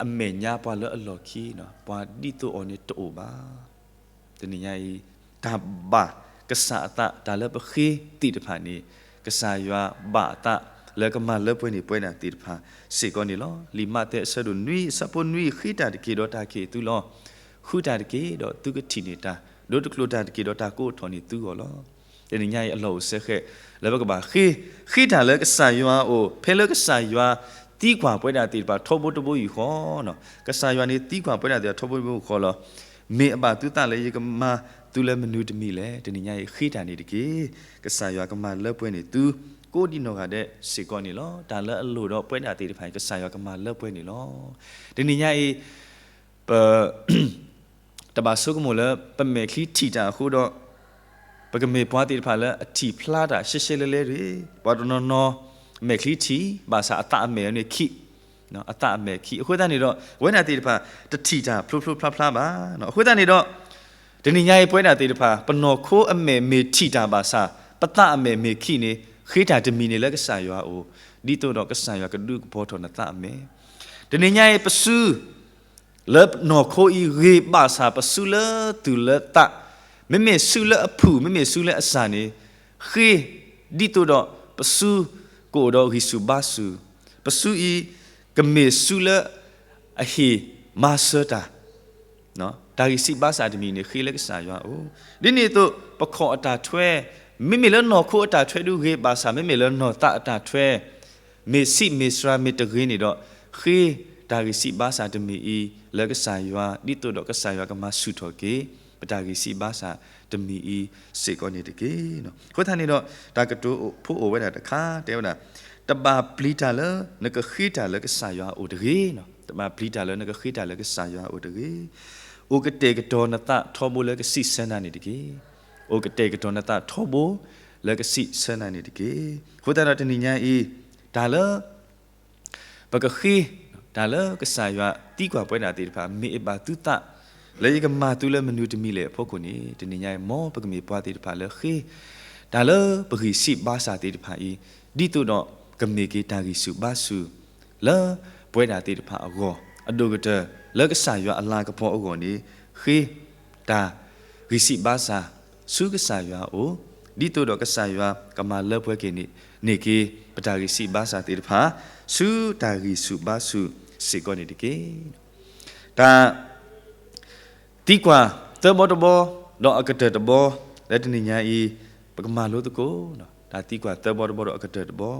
အမဲာ်ညါ ပှၤလၢအလီၢ်ခံ, ပှၤဒ်သိးအီၤန့ၣ်တအိၣ်ဘၣ်. တနံၤညါအံၤ တၢ်ဘၣ်ကစၢ်အသး တၢ်လၢပဃ့သ့ၣ်တဖၣ်န့ၣ် ကစၢ်ယွၤဘၣ်အသးလၢကမၤလၢပှဲၤန့ၢ်ပဝဲဒၣ်သ့ၣ်တဖၣ်စ့ၢ်ကီးန့ၣ်လီၤ. လံာ်မးသဲအဆၢဒိၣ်နွံ အဆၢဖိနွံ ဃ့တၢ်တက့ၢ်ဒီးတၢ်ကဟ့ၣ်သုလီၤ. ဃုတၢ်တက့ၢ်ဒီးသုကထံၣ်န့ၢ်တၢ်, ဒိတကျိၤတၢ်တက့ၢ်ဒီးတၢ်ကိးထီၣ်န့ၢ်သုဂီၢ်လီၤ. တနံၤညါအံၤအလီၢ်အိၣ်စဲဃဲး လၢပကဘၣ်ဃ့, ဃ့တၢ်လၢကစၢ်ယွၤအအိၣ်, ဖဲလၢကစၢ်ယွၤသံကွၢ်ပဝဲဒၣ်သ့ၣ်တဖၣ်ထီဘိတဘိယူၢ်ဃီ, ကစၢ်ယွၤန့ၣ်သံကွၢ်ပဝဲဒၣ်သ့ၣ်တဖၣ်ထီဘိတဘိယူၢ်ဃီလီၤ. မ့ၢ်အဘၣ်သုသးလၢယကမၤသုလၢမနုၤတမံၤလဲၣ်. တနံၤညါအံၤဃ့တၢ်န့ၣ်တက့ၢ်. ကစၢ်ယွၤကမၤလၢပှဲၤန့ၢ်သု ကိးဒံနီၢ်ဂၤဒဲးစ့ၢ်ကီးန့ၣ်လီၤ. တၢ်လၢအလိၣ်ဒီးပဝဲဒၣ်သ့ၣ်တဖၣ် ကစၢ်ယွၤကမၤလၢပှဲၤန့ၣ်လီၤ. တနံၤညါအံၤ ပ တဘၣ်ဆိကမိၣ်လၢပမဲာ်ချံထံၣ်တၢ်အဃိဒီး ပကမ့ၢ်ပှၤသ့ၣ်တဖၣ်လၢအထံၣ်ဖျါတၢ်ရှဲရှဲလဲလဲတဂ့ၤ. ပှၤတနီၤနီၤ မဲာ်ချံထံၣ် ဘၣ်ဆၣ်အသးအမဲာ်န့ၣ်ခံး, အသးအမဲာ်ခံး. အဃိသတးန့ၣ်ဒီး ပဝဲဒၣ်သ့ၣ်တဖၣ် တထံၣ်တၢ်ဖျိဖျိဖျါဖျါဘၣ်. အဃိသတးန့ၣ်ဒီး တနံၤညါအံၤပဝဲဒၣ်သ့ၣ်တဖၣ် ပနီၢ်ခိအမဲာ်မ့ၢ်ထံၣ်တၢ်ဘၣ်ဆၣ် ပသးအမဲာ်မ့ၢ်ခံးန့ၣ် ဃ့တၢ်တမံၤန့ၣ်လၢကစၢ်ယွၤအအိၣ်, ဒ်သိးဒီးကစၢ်ယွၤကဒုးကပီၤထီၣ်နသးအမဲာ်. တနံၤညါအံၤပစု လၢနီၢ်ခိအံၤဂ့ၤဘၣ်ဆၣ် ပစုလၢသူၣ်လၢသး, မ့မ့ၢ်စုလၢအဖုၣ် မ့မ့ၢ်စုလၢအစၢ်န့ၣ် ဃ့ ဒ်သိးဒီးပစုကအိၣ်ဒီးဂံၢ်ဆူၣ်ဘါဆူၣ်, ပစုအံၤ ကမ့ၢ်စုလၢအဟ့ၣ်မၤစၢၤတၢ် တၢ်ဂံၢ်စၢ်ဘါစၢ်တမံၤန့ၣ် ဃ့လၢကစၢ်ယွၤအအိၣ်. ဒ်န့ၣ်အသိး ပခီၣ်အတၢ်ထွဲ, မ့မ့ၢ်လၢနီၢ်ခိအတၢ်ထွဲဒုးဂ့ၤဘၣ်ဆၣ် မ့မ့ၢ်လၢနီၢ်သးအတၢ်ထွဲ မ့ၢ်ဆံးမ့ၢ်စှၤမ့ၢ်တဂ့ၤန့ၣ်ဒီး ဃ့တၢ်ဂံၢ်စၢ်ဘါစၢ်တမံၤအံၤလၢကစၢ်ယွၤ ဒ်သိးဒီးကစၢ်ယွၤကမၤဆူၣ်ထီၣ်က့ၤ ပတၢ်ဂံၢ်စၢ်ဘါစၢ်တမံၤအံၤစ့ၢ်ကီးန့ၣ်တက့ၢ်. အဃိသတးန့ၣ်ဒီး တၢ်ကတိၤဖိအိၣ်ဝဲဒၣ်တခါ တဲဝဲဒၣ် တဘၣ်ပျံၤတၢ်လၢနကဃ့တၢ်လၢကစၢ်ယွၤအအိၣ်တဂ့ၤ. တဘၣ်ပျံၤတၢ်လၢနကဃ့တၢ်လၢကစၢ်ယွၤအအိၣ်တဂ့ၤ. အိၣ်ကတဲာ်ကတီၤနသးထီဘိလၢကစံးဆၢနၤန့ၣ်တက့ၢ်. အိၣ်ကတဲာ်ကတီၤနသးထီဘိလၢကစံးဆၢနၤန့ၣ်တက့ၢ်. အဃိသတးဒီးတနံၤညါအံၤ တၢ်လၢ ပကဃ့ တၢ်လၢကစၢ်ယွၤသံကွၢ်ပဝဲဒၣ်သ့ၣ်တဖၣ် မ့ၢ်အဘၣ်သုသး လၢယကမၤသုလၢမနုၤတမံၤလဲၣ်အဖီခိၣ်န့ၣ် တနံၤညါအံၤ မ်ပကမ့ၢ်ပှၤသ့ၣ်တဖၣ်လၢဃ့ တၢ်လၢပဂံၢ်စၢ်ဘါစၢ်သ့ၣ်တဖၣ်အံၤ ဒ်သိးဒီးကမ့ၢ်က့ၤတၢ်ဂံၢ်ဆူၣ်ဘါဆူၣ် လၢပဝဲဒၣ်သ့ၣ်တဖၣ်အဂီၢ် အဒိၣ်ကတၢၢ်လၢကစၢ်ယွၤအလၤကပီၤအဂီၢ်န့ၣ် ဃ့ တၢ် ဂံၢ်စၢ်ဘါစၢ် ဆူကစၢ်ယွၤအအိၣ်, ဒ်သိးဒီးကစၢ်ယွၤကမၤလၢပှဲၤက့ၤန့ၣ် န့ၢ်က့ၤ ပတၢ်ဂံၢ်စၢ်ဘါစၢ်သ့ၣ်တဖၣ် ဆူတၢ်ဂံၢ်ဆူၣ်ဘါဆူၣ်စ့ၢ်ကီးန့ၣ်တက့ၢ်. တၢ် သံကွၢ်သၢဘီတဘီ ဒီးအကတၢၢ်တဘီ လၢတနံၤညါအံၤ ပကမၤလိသကိး တၢ်သံကွၢ်သၢဘီတဘီဒီးအကတၢၢ်တဘီ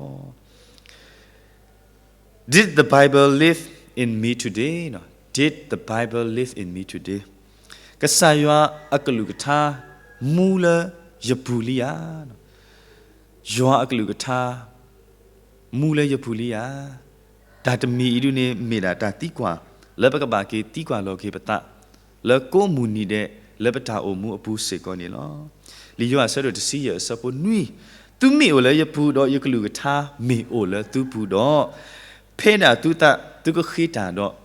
Did the Bible live in me today? Did the Bible live in me today? ကစၢ်ယွၤအကလုၢ်ကထါ မူလၢယပူၤလံဧါ. ယွၤအကလုၢ်ကထါ မူလၢယပူၤလံဧါ. တၢ်တမံၤအံၤဒုန့ၣ် မ့ၢ်ဒၣ်တၢ်သံကွၢ် လၢပကဘၣ်က့ၤသံကွၢ်လီၤက့ၤပသး လၢကိးမုၢ်နံၤဒဲး လၢပတၢ်အိၣ်မူအပူၤစ့ၢ်ကီးန့ၣ်လီၤ. လံာ်ယိၤဟၣ်အဆၢဒိၣ်တဆံယဲၢ်အဆၢဖိနွံ, သုမ့ၢ်အိၣ်လၢယပူၤ ဒီးယကလုၢ်ကထါမ့ၢ်အိၣ်လၢသုပူၤဒီး, ဖဲဒၣ်သုသး သုကဃ့တၢ်ဒီး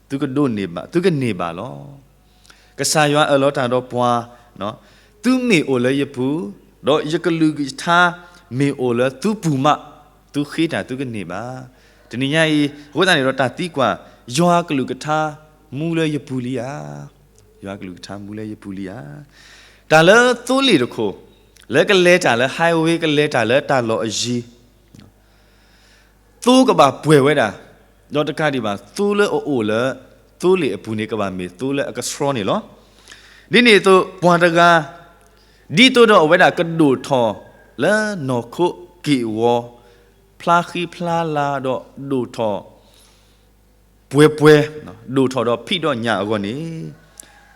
သုကဒိးန့ၢ်ဘၣ်, သုကန့ၢ်ဘၣ်လီၤ. ကစၢ်ယွၤအၢၣ်လီၤတၢ်ဒီးပှၤ, သုမ့ၢ်အိၣ်လၢယပူၤ, ဒီးယကလုၢ်ကထါမ့ၢ်အိၣ်လၢသုပူၤမး, သုဃ့တၢ်သုကန့ၢ်ဘၣ်. တနံၤညါအံၤ အဃိသတးန့ၣ်ဒီးတၢ်သံကွၢ်, ယွၤအကလုၢ်ကထါ မူလၢယပူၤလံဧါ. ယွၤအကလုၢ်ကထါမူလၢယပူၤလံဧါ. တၢ်လၢသိလ့ၣ်တခိၣ်, လၢကလဲၤတၢ်လၢ highway ကလဲၤတၢ်လၢတၢ်လီၢ်အယံၤ သိကဘၣ်ပှဲၤဝဲဒၣ်, ဒီးတကးဒံးဘၣ် သိလၢအအိၣ်လၢ သိလ့ၣ်အပူၤန့ၣ် ကဘၣ်မ့ၢ်သိလၢအကဆှီန့ၣ်လီၤ. ဒ်န့ၣ်အသိး ပှၤတဂၤ ဒ်သိးဒီးအဝဲဒၣ်ကဒိၣ်ထီၣ်လၢနီၢ်ခိက့ၣ်ဝီ, ဖျါဃံဖျါလၤဒီးဒိၣ်ထီၣ် ပှဲၤပှဲၤ ဒိၣ်ထီၣ်ဒီးဖံးဒီးညၣ်အဂီၢ်န့ၣ်,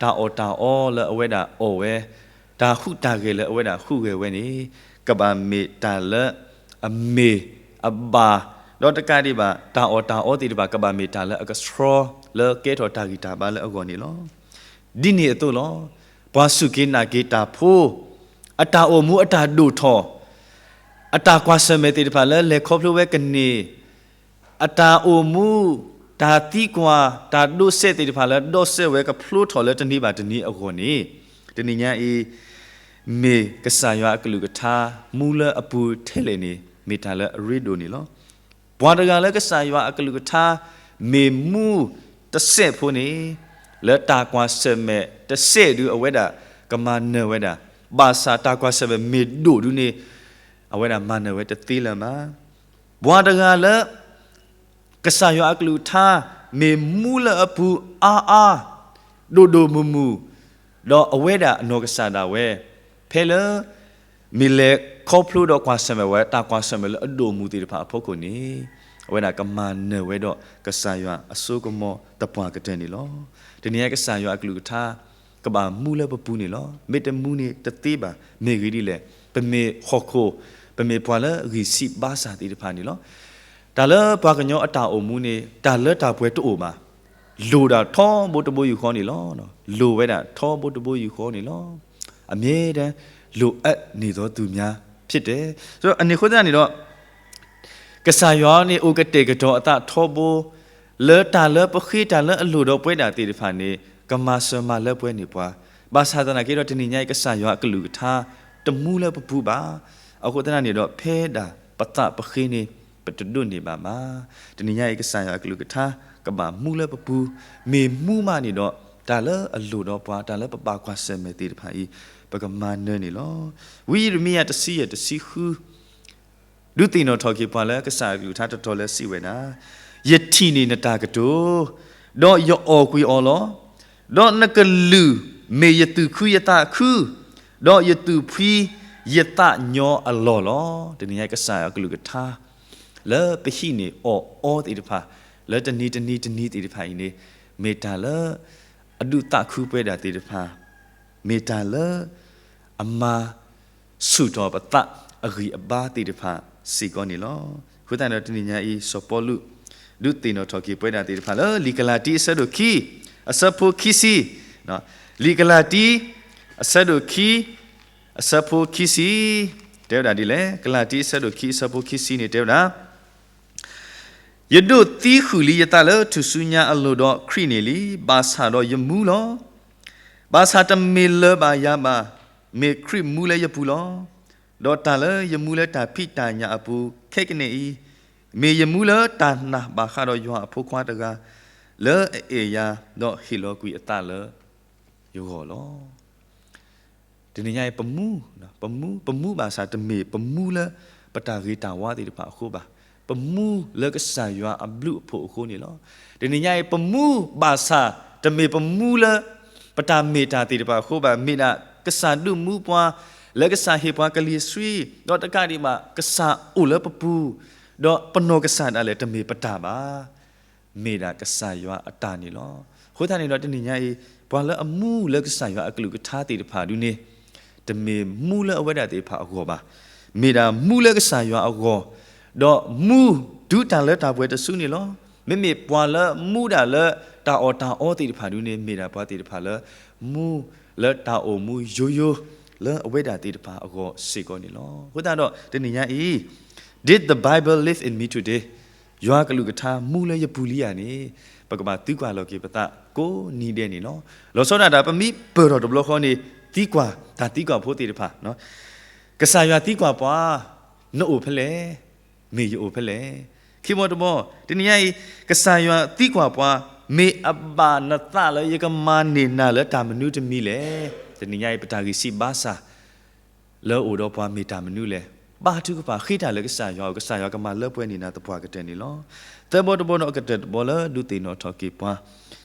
တၢ်အီၣ်တၢ်အီလၢအဝဲဒၣ်အီၣ်ဝဲ, တၢ်ဟူးတၢ်ဂဲၤလၢအဝဲဒၣ်ဟူးဂဲၤဝဲန့ၣ်, ကဘၣ်မ့ၢ်တၢ်လၢအမ့ၢ်အဘၣ်, ဒီးတကးဒံးဘၣ် တၢ်အီၣ်တၢ်အီသ့ၣ်တဖၣ် ကဘၣ်မ့ၢ်တၢ်လၢအကဆှီလၢကဲထီၣ်တၢ်ဂံၢ်တၢ်ဘါလၢအဂီၢ်န့ၣ်လီၤ. ဒ်န့ၣ်အသိးလီၤ. ပှၤစူၢ်က့ၤနာ်က့ၤတၢ်ဖိ, အတၢ်အိၣ်မူအတၢ်ဒိၣ်ထီၣ်, အတၢ်ကွၢ်ဆၢၣ်မဲာ်သ့ၣ်တဖၣ်လၢလဲၤခီဖျိဝဲကန့ၢ်, အတၢ်အိၣ်မူ, တၢ်သံကွၢ်, တၢ်ဒိးစဲးသ့ၣ်တဖၣ်လၢဒိးစဲးဝဲကဖျိထီၣ်လၢတနံၤဘၣ်တနံၤအဂီၢ်န့ၣ်, တနံၤညါအံၤ မ့ၢ်ကစၢ်ယွၤအကလုၢ်ကထါ မူလၢအပူၤထဲလဲၣ်န့ၣ် မ့ၢ်တၢ်လၢအရ့ဒိၣ်န့ၣ်လီၤ. ပှၤတဂၤလၢကစၢ်ယွၤအကလုၢ်ကထါ မ့ၢ်မူတစဲးဖိန့ၣ်, လၢတၢ်ကွၢ်ဆၢၣ်မဲာ်တစဲးဒုးအဝဲဒၣ်ကမၤနၢၤဝဲဒၣ်, ဘၣ်ဆၣ်တၢ်ကွၢ်ဆၢၣ်မဲာ်မ့ၢ်ဒိၣ်ဒုးန့ၣ် အဝဲဒၣ်မၤနၢၤဝဲတသ့လၢၤဘၣ်. ပှၤတဂၤလၢ ကစၢ်ယွၤအကလုၢ်ကထါ မ့ၢ်မူလၢအပူၤအါအါ, ဒိၣ်ဒိၣ်မုၢ်မုၢ်, ဒီးအဝဲဒၣ်အနီၢ်ကစၢ်ဒၣ်ဝဲ, ဖဲလၢ မ့ၢ်လဲၤခီဖျိဒီးကွၢ်ဆၢၣ်မဲာ်ဝဲ တၢ်ကွၢ်ဆၢၣ်မဲာ်လၢအဒိၣ်မုၢ်သ့ၣ်တဖၣ်အဖီခိၣ်န့ၣ်, အဝဲဒၣ်ကမၤနၢၤဝဲဒီးကစၢ်ယွၤအစိကမီၤသပှၢ်ကတၢၢ်န့ၣ်လီၤ. တနံၤညါကစၢ်ယွၤအကလုၢ်ကထါ ကဘၣ်မူလၢပပူၤန့ၣ်လီၤ. မ့ၢ်တမူန့ၣ်တသ့ဘၣ်. မ့ၢ်ဂ့ၢ်ဒ်လဲၣ်, ပမ့ၢ်ဟီၣ်ခိၣ်, ပမ့ၢ်ပှၤလၢဂံၢ်ဆံးဘါစၢ်သ့ၣ်တဖၣ်န့ၣ်လီၤ. တၢ်လၢပှၤကညီအတၢ်အိၣ်မူန့ၣ် တၢ်လၢတၢ်ပှဲၤတအိၣ်ဘၣ်. လိၣ်ဒၣ်ထီဘိတဘိယူၢ်ဃီန့ၣ်လီၤ. လိၣ်ဝဲဒၣ်ထီဘိတဘိယူၢ်ဃီန့ၣ်လီၤ. အမြဲတမ်း လိုအပ်နေသောသူများဖြစ်တယ်. အန့ၣ်အဃိသတးန့ၣ်ဒီး ကစၢ်ယွၤန့ၣ်အိၣ်ကတဲာ်ကတီၤအသးထီဘိ, လၢတၢ်လၢပဃ့တၢ်လၢအလိၣ်ဒီးပဝဲဒၣ်သ့ၣ်တဖၣ်န့ၣ် ကမၤစၢၤမၤလၢပှဲၤန့ၢ်ပှၤ, ဘၣ်ဆၣ်သနာ်က့ဒီးတနံၤညါအံၤကစၢ်ယွၤအကလုၢ်ကထါ တမူလၢပပူၤဘၣ်. အဃိသတးန့ၣ်ဒီး ဖဲဒၣ်ပသးပဃ့န့ၣ် ပတဒိးန့ၢ်ဘၣ်ဘၣ်. တနံၤညါအံၤကစၢ်ယွၤအကလုၢ်ကထါ ကဘၣ်မူလၢပပူၤ, မ့ၢ်မူမးန့ၣ်ဒီး တၢ်လၢအလိၣ်ဒီးပှၤ တၢ်လၢပဘၣ်ကွၢ်ဆၢၣ်မဲာ်သ့ၣ်တဖၣ်အံၤ ပကမၤနၢၤန့ၣ်လီၤ. ဝံယံးရမံယၤတဆံယဲၢ်တဆံဃု ဒုးသ့ၣ်နီၣ်ထီၣ်က့ၤပှၤလၢကစၢ်အကလုၢ်ကထါတတီၤလၢစံးဝဲဒၣ်, ယထံၣ်န့ၢ်နတၢ်ကတိၤ, ဒီးယအီၣ်ကွံာ်အီၤလီၤ. ဒီးနကလုၢ်မ့ၢ်ယသူၣ်ခုယသးခု, ဒီးယသူၣ်ဖှံယသးညီအလီၢ်လီၤ. တနံၤညါကစၢ်အကလုၢ်ကထါ လၢပဟံးန့ၢ်အီၣ်အီသ့ၣ်တဖၣ် လၢတနံၤတနံၤတနံၤသ့ၣ်တဖၣ်အံၤန့ၣ် မ့ၢ်တၢ်လၢ အဒုးသးခုပဝဲဒၣ်သ့ၣ်တဖၣ်, မ့ၢ်တၢ်လၢ အမၤဆူၣ်ထီၣ်ပသးအဂံၢ်အဘါသ့ၣ်တဖၣ်စ့ၢ်ကီးန့ၣ်လီၤ. အဃိသတးဒီးတနံၤညါအံၤ စီၤပီလူး ဒုးသ့ၣ်နီၣ်ထီၣ်က့ၤပဝဲဒၣ်သ့ၣ်တဖၣ်လၢ လံာ်ကလၤတံအဆၢဒိၣ်ခံ အဆၢဖိခံဆံ, လံာ်ကလၤတံ အဆၢဒိၣ်ခံ အဆၢဖိခံဆံ တဲဝဲဒၣ်ဒ်လဲၣ်, ကလၤတံအဆၢဒိၣ်ခံ အဆၢဖိခံဆံန့ၣ်တဲဝဲဒၣ် ယဒိးသံဃုာ်လံယသးလၢထူၣ်စုညါအလိၤဒီးခရံာ်န့ၣ်လံ, ဘၣ်ဆၣ်ဒီးယမူလီၤ. ဘၣ်ဆၣ်တမ့ၢ်လၢၤဘၣ်ယၤဘၣ်, မ့ၢ်ခရံာ်မူလၢယပူၤလီၤ. ဒီးတၢ်လၢယမူလၢတၢ်ဖံးတၢ်ညၣ်အပူၤခဲကနံၣ်အံၤ, မ့ၢ်ယမူလၢတၢ်နာ်ဘၣ်ဃးဒီးယွၤအဖိခွါတဂၤ လၢအအဲၣ်ယၤ, ဒီးဟ့ၣ်လီၤကွံာ်အသးလၢယဂီၢ်လီၤ. တနံၤညါအံၤ ပမူ, ပမူ, ပမူဘၣ်ဆၣ်တမ့ၢ်ပမူလၢပတၢ်ဂ့ၤတၢ်ဝါသ့ၣ်တဖၣ်အဃိဘၣ်. ပမူလၢကစၢ်ယွၤအဘျုးအဖှိၣ်အဃိန့ၣ်လီၤ. တနံၤညါအံၤ ပမူဘၣ်ဆၣ်တမ့ၢ်ပမူလၢပတၢ်မ့ၢ်တၢ်သ့ၣ်တဖၣ်အဃိဘၣ်. မ့ၢ်ဒၣ်ကစၢ်ဒုးမူပှၤ လၢကစၢ်ဟ့ၣ်ပှၤကလံၤဆှံ, ဒီးတကးဒံးဘၣ် ကစၢ်အိၣ်လၢပပူၤ, ဒီးပနီၢ်ကစၢ်ဒၣ်လဲာ်တမ့ၢ်ပတၢ်ဘၣ်. မ့ၢ်ဒၣ်ကစၢ်ယွၤအတၢ်န့ၣ်လီၤ. အဃိသတးန့ၣ်ဒီးတနံၤညါအံၤ ပှၤလၢအမူလၢကစၢ်ယွၤအကလုၢ်ကထါသ့ၣ်တဖၣ်ဒုန့ၣ် တမ့ၢ်မူလၢအဝဲဒၣ်သ့ၣ်တဖၣ်အဂီၢ်ဘၣ်. မ့ၢ်ဒၣ်မူလၢကစၢ်ယွၤအဂီၢ်, ဒီးမူတုၤတၢ်လၢတၢ်ပှဲၤတစုန့ၣ်လီၤ. မ့မ့ၢ်ပှၤလၢမူဒၣ်လၢတၢ်အီၣ်တၢ်အီသ့ၣ်တဖၣ်ဒုန့ၣ် မ့ၢ်ဒၣ်ပှၤသ့ၣ်တဖၣ်လၢ မူလၢတၢ်အိၣ်မူယိယိ လၢအဝဲဒၣ်သ့ၣ်တဖၣ်အဂီၢ်စ့ၢ်ကီးန့ၣ်လီၤ. အဃိသတးဒီးတနံၤညါအံၤ Did the Bible live in me today? ယွၤကလုၢ်ကထါမူလၢယပူၤလံဧါန့ၣ် ပကဘၣ်သံကွၢ်လီၤက့ၤပသးကိးနံၤဒဲးန့ၣ်လီၤ. လီၤဆီဒၣ်တၢ် ပမ့ၢ်ပၢၢ်ထီၣ်တဘျီဃီန့ၣ် သံကွၢ်တၢ်သံကွၢ်ဖိသ့ၣ်တဖၣ်, ကစၢ်ယွၤသံကွၢ်ပှၤ, နအိၣ်ဖဲလဲၣ်, မ့ၢ်ယအိၣ်ဖဲလဲၣ်. ခံဘီတဘီ, တနံၤညါအံၤ ကစၢ်ယွၤသံကွၢ်ပှၤ, မ့ၢ်အဘၣ်နသးလၢယကမၤန့ၢ်နၤလၢတၢ်မနုၤတမံၤလဲၣ်. တနံၤညါအံၤ ပတၢ်ဂံၢ်စၢ်ဘါစၢ် လၢအအိၣ်ဒီးပှၤမ့ၢ်တၢ်မနုၤလဲၣ်. ဘါထုကဖၣ်ဃ့တၢ်လၢကစၢ်ယွၤအအိၣ်, ကစၢ်ယွၤကမၤလၢပှဲၤန့ၢ်နၤသပှၢ်ကတၢၢ်န့ၣ်လီၤ. သၢဘီတဘီဒီးအကတၢၢ်တဘီလၢဒုးသ့ၣ်နီၣ်ထီၣ်က့ၤပှၤ,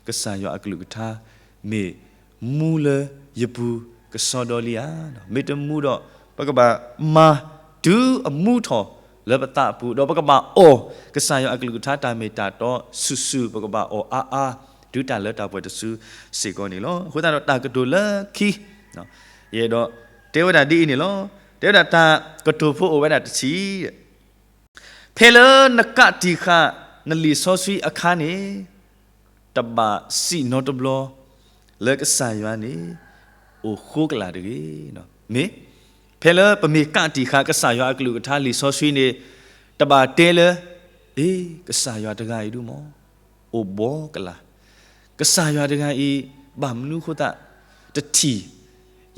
ကစၢ်ယွၤအကလုၢ်ကထါ မ့ၢ်မူလၢယပူၤကစီဒီလံဧါ. မ့ၢ်တမူဒီး ပကဘၣ်မၤတုၤအမူထီၣ် လၢပသးအပူၤ, ဒီးပကဘၣ်အီၣ်ကစၢ်ယွၤအကလုၢ်ကထါတၢ်မ့ၢ်တၢ်တီဆူၣ်ဆူၣ်, ပကဘၣ်အီၣ်အါအါ တုၤတၢ်လၢတၢ်ပှဲၤတစုစ့ၢ်ကီးန့ၣ်လီၤ. အဃိသတးဒီးတၢ်ကတိၤလၢခံ ယအဲၣ်ဒိးတဲဝဲဒၣ်ဒ်အံၤန့ၣ်လီၤ. တဲဝဲဒၣ်တၢ်ကတိၤဖိအိၣ်ဝဲဒၣ်တထံၣ် ဖဲလၢနကးတံာ်ဃာ်နလံာ်စီဆှံအခါန့ၣ်, တဘၣ်စံးနီတဘျီ လၢကစၢ်ယွၤန့ၣ် အိၣ်ဃိကလာ်တဂ့ၤ. မ့ၢ်, ဖဲလၢပမ့ၢ်ကးတံာ်ဃာ်ကစၢ်ယွၤအကလုၢ်ကထါလံာ်စီဆှံန့ၣ်, တဘၣ်တဲလၢ, အ့, ကစၢ်ယွၤတဂၤအံၤဒုမၢ်, အိၣ်ဘှီကလာ်, ကစၢ်ယွၤတဂၤအံၤ ဘၣ်မနုၤဃိသတး တထံၣ်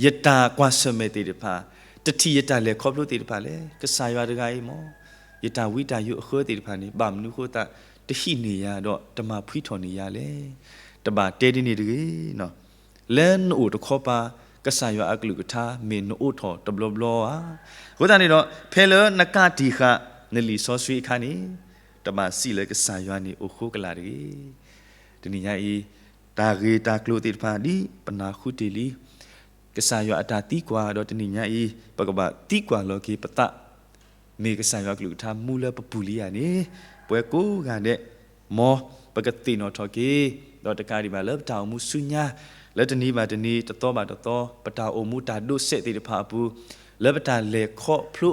ယတၢ်ကွၢ်ဆၢၣ်မဲာ်သ့ၣ်တဖၣ်, တထံၣ်ယတၢ်လဲၤခီဖျိသ့ၣ်တဖၣ်လဲၣ်. ကစၢ်ယွၤတဂၤအံၤမၢ်, ယတၢ်ဝံတၢ်ယိးအဃၢသ့ၣ်တဖၣ်န့ၣ် ဘၣ်မနုၤဃိသတး တဟံးန့ၢ်ယၤဒီးတမၤဖှံထီၣ်န့ၢ်ယၤလဲၣ်. တဘၣ်တဲဒ်န့ၣ်တဂ့ၤ. လၢနအိၣ်တခီပၤ ကစၢ်ယွၤအကလုၢ်ကထါမ့ၢ်နအိးထီၣ်တဘျီဘျီဧါ. အဃိသတးန့ၣ်ဒီး ဖဲလၢနကးတံာ်ဃာ်နလံာ်စီဆှံအခါန့ၣ်, တဘၣ်စံးလၢကစၢ်ယွၤန့ၣ်အိၣ်ဃိကလာ်တဂ့ၤ. တနံၤညါအံၤ တၢ်ဂ့ၢ်တၢ်ကျိၤသ့ၣ်တဖၣ်ဒ်ပနၢ်ဟူတ့ၢ်လံ ကစၢ်ယွၤအတၢ်သံကွၢ်ဒီးတနံၤညါအံၤ ပကဘၣ်သံကွၢ်လီၤက့ၤပသး, မ့ၢ်ကစၢ်ယွၤကလုၢ်ကထါမူလၢပပူၤလံဧါန့ၣ်, ပဝဲကိးဂၤဒဲး, မ်ပကသ့ၣ်နီၣ်ထီၣ်က့ၤ, ဒီးတကးဒံးဘၣ်လၢပတၢ်အိၣ်မူဆူညါ, လၢတနံၤဘၣ်တနံၤ တသီဘၣ်တသီ ပတၢ်အိၣ်မူတၢ်ဒိးစဲးသ့ၣ်တဖၣ်အပူၤ, လၢပတၢ်လဲၤခီဖျိ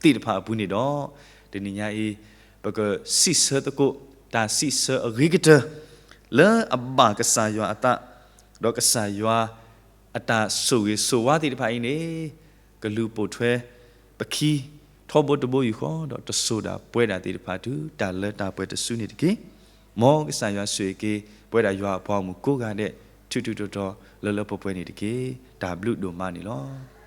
သ့ၣ်တဖၣ်အပူၤန့ၣ်ဒီး, တနံၤညါအံၤ ပကစံးဆၢသကိး တၢ်စံးဆၢအဂ့ၤကတၢၢ် လၢအဘၣ်ကစၢ်ယွၤအသး, ဒီးကစၢ်ယွၤအတၢ်ဆိၣ်ဂ့ၤဆိၣ်ဝါသ့ၣ်တဖၣ်အံၤန့ၣ်, ကလူၤပိာ်ထွဲပခံ ထီဘိတဘိယူၢ်ဃီ ဒီးတစိၤဒၣ်ပှဲၤဒၣ်သ့ၣ်တဖၣ်တုၤတၢ်လၢတၢ်ပှဲၤတစုန့ၣ်တက့ၢ်. မ်ကစၢ်ယွၤဆိၣ်ဂ့ၤက့ၤ ပဝဲဒၣ်ယွၤအပှၤဂီၢ်မုၢ်ကိးဂၤဒဲး ထူးထူးတီၤတီၤလၢလၢပှဲၤပှဲၤန့ၣ်တက့ၢ်. တၢ်ဘျုးဒိၣ်မးန့ၣ်လီၤ.